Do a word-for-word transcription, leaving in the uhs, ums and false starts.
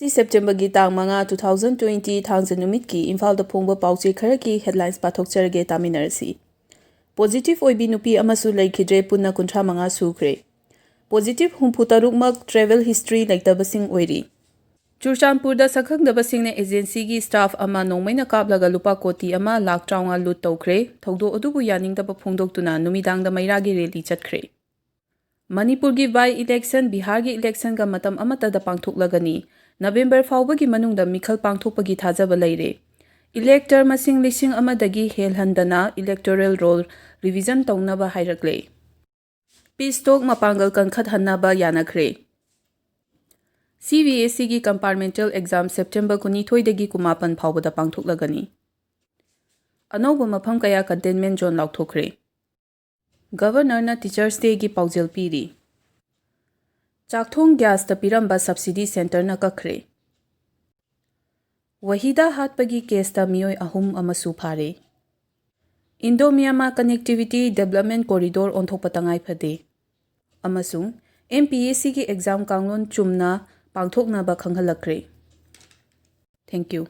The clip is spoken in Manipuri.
ꯁꯤ ꯁꯦꯞꯇꯦꯝꯕꯔꯒꯤ ꯇꯥꯡ ꯃꯉꯥ, two thousand twenty, ꯊꯥꯡꯖ ꯅꯨꯃꯤꯠꯀꯤ ꯏꯝꯐꯥꯜꯗ ꯐꯣꯡꯕ ꯄꯥꯎꯆꯦ ꯈꯔꯒꯤ headlines ꯄꯥꯊꯣꯛꯆꯔꯒꯦ, ꯇꯥꯃꯤꯟꯅꯔꯁꯤ꯫ Positive ꯑꯣꯏꯕꯤ ꯅꯨꯄꯤ ꯑꯃꯁꯨ ꯂꯩꯈꯤꯗ꯭ꯔꯦ, ꯄꯨꯟꯅ ꯀꯨꯟꯊ꯭ꯔꯥ ꯃꯉꯥ ꯁꯨꯈ꯭ꯔꯦ꯫ Positive ꯍꯨꯝꯐꯨ ꯇꯔꯨꯛꯃꯛ travel history ꯂꯩꯇꯕꯁꯤꯡ ꯑꯣꯏꯔꯤ꯫ ꯆꯨꯔꯆꯥꯟꯄꯨꯔꯗ ꯁꯛꯈꯪꯗꯕꯁꯤꯡꯅ agencyꯒꯤ staff ꯑꯃ ꯅꯣꯡꯃꯩꯅ ꯀꯥꯞꯂꯒ ꯂꯨꯄꯥ ꯀꯣꯇꯤ ꯑꯃ ꯂꯥꯈ ꯇꯔꯥꯃꯉꯥ loot ꯇꯧꯈ꯭ꯔꯦ꯫ ꯊꯧꯗꯣꯛ ꯑꯗꯨꯕꯨ ꯌꯥꯅꯤꯡꯗꯕ ꯐꯣꯡꯗꯣꯛꯇꯨꯅ ꯅꯨꯃꯤꯗꯥꯡꯗ ꯃꯩꯔꯥꯒꯤ rally ꯆꯠꯈ꯭ꯔꯦ꯫ ꯃꯅꯤꯄꯨꯔꯒꯤ by election ꯕꯤꯍꯥꯔꯒꯤ electionꯒ ꯃꯇꯝ ꯑꯃꯠꯇꯗ ꯄꯥꯡꯊꯣꯛꯂꯒꯅꯤ꯫ ꯅꯕꯦꯝꯕꯔ ꯐꯥꯎꯕꯒꯤ ꯃꯅꯨꯡꯗ ꯃꯤꯈꯜ ꯄꯥꯡꯊꯣꯛꯄꯒꯤ ꯊꯥꯖꯕ ꯂꯩꯔꯦ꯫ Elector ꯃꯁꯤꯡ ꯂꯤꯁꯤꯡ ꯑꯃꯗꯒꯤ ꯍꯦꯜꯍꯟꯗꯅ electoral roll revision ꯇꯧꯅꯕ ꯍꯥꯏꯔꯛꯂꯦ꯫ Peace talk ꯃꯄꯥꯡꯒꯜ ꯀꯟꯈꯠꯍꯟꯅꯕ ꯌꯥꯅꯈ꯭ꯔꯦ꯫ CBSEꯒꯤ compartmental exam ꯁꯦꯞꯇꯦꯝꯕꯔ ꯀꯨꯟꯅꯤꯊꯣꯏꯗꯒꯤ ꯀꯨꯟꯃꯥꯄꯟ ꯐꯥꯎꯕꯗ ꯄꯥꯡꯊꯣꯛꯂꯒꯅꯤ꯫ ꯑꯅꯧꯕ ꯃꯐꯝ ꯀꯌꯥ containment zone ꯂꯥꯎꯊꯣꯛꯈ꯭ꯔꯦ꯫ Governorꯅ Teachers Dayꯒꯤ ꯄꯥꯎꯖꯦꯜ ꯄꯤꯔꯤ꯫ ꯆꯥꯛꯊꯣꯡ gasꯇ ꯄꯤꯔꯝꯕ subsidy centreꯅ ꯀꯛꯈ꯭ꯔꯦ꯫ ꯋꯥꯍꯤꯗꯥ ꯍꯥꯠꯄꯒꯤ caseꯇ ꯃꯤꯑꯣꯏ ꯑꯍꯨꯝ ꯑꯃꯁꯨ ꯐꯥꯔꯦ꯫ Indo Myanmar connectivity development corridor ꯑꯣꯟꯊꯣꯛꯄ ꯇꯉꯥꯏ ꯐꯗꯦ꯫ ꯑꯃꯁꯨꯡ MPSCꯒꯤ exam ꯀꯥꯡꯂꯣꯟ ꯆꯨꯝꯅ ꯄꯥꯡꯊꯣꯛꯅꯕ ꯈꯪꯍꯜꯂꯛꯈ꯭ꯔꯦ꯫ Thank you꯫